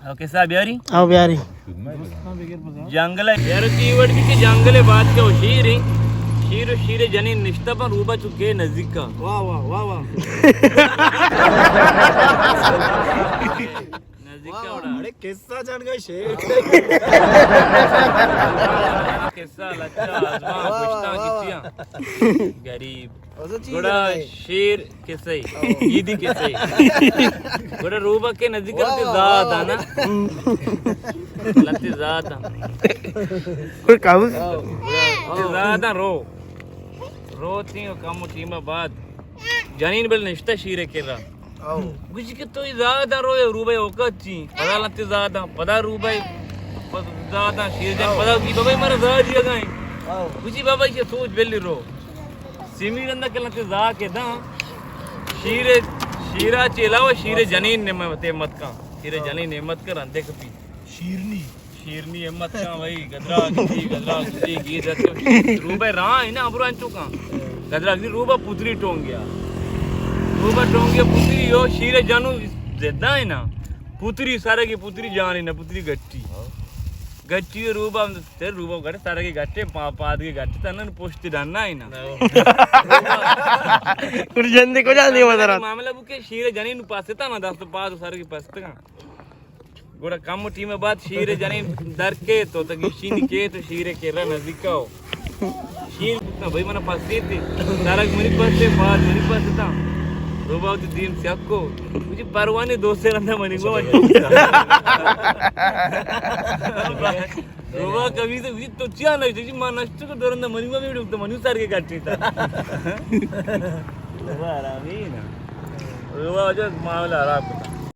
او کسا بیاری؟ او بیاری۔ جنگل ءِ، یار، تی وڑ بھی کہ جنگل ءِ بات کہ شیر ہیں، شیر و شیر جنین نشتہ پر روبا چکے نزدیک کا۔ واہ، واہ، واہ، واہ۔ نزدیک کا واہ، وڑا۔ اڑے قصہ جان گئے شیر۔ قصہ لچا، آزمان، واہ، واہ، گشتاں واہ، واہ۔ کسیاں۔ غریب۔ گڑا شیر کسے، عیدی کسے۔ گڑا روبا کے نزدیک کرتے زاد آنا۔ لتے زاد آنا۔ کوئی کاغذ؟ زاد آن رو۔ رو تھی کم ٹیم بعد۔ جنین بل نشتہ شیر کرا۔ گوشی کہ تو زاد آن رو روبا اوقات چی۔ پدا لتے زاد آن۔ پدا روبا زاد آن۔ شیر جان پدا گی بابا مارا زاد دیا گائیں۔ گوشی بابا یہ سوچ بلی رو۔ سیمی رندا کلنتے زاہ کے داں۔ شیر، شیرا چے علاوہ شیر جنین نعمت، ہمت کن۔ شیر جنین ہمت کن، رندے کپی۔ شیرنی۔ شیرنی ہمت کن بھائی، گدرا کسی، گدرا کسی، گی درد کپی۔ روبا راہ ہے نا، ابرو انچو کن۔ گدرا کسی روبا پتری ٹونگ گیا۔ روبا ٹونگ گیا پتری، یو شیر جنو زدہ ہے نا۔ پتری سارا کی پتری جانی نا، پتری گٹی۔ گٹی روبا تر روبا گڑ سرگی گٹے، پا-، پادگی گٹے، تنن پشت ڈنا اینا۔ کڑ جندی کجا دی مدرا؟ معاملہ بو کہ شیر جنین پاستا نا، دست پاد سرگی پستگا۔ گڑا کم ٹیم بعد شیر جنین در کے تو تگی شینی کے تو شیر کے رن نزدیکاو۔ شیر بکنا بھائی منا پستی تی۔ سرگ منی پستے، پاد منی پستا۔ روبا تی دیم سیاکو۔ مجھے پروانی دوستے رندا منی گو۔ روبا کبھی تو، تو چیا نشتے؟ جی ما نشتے کو دورندا منی ما بھی تو منی سر کے کٹی تا۔ روبا آرامی نا۔ روبا جو معاملہ خراب۔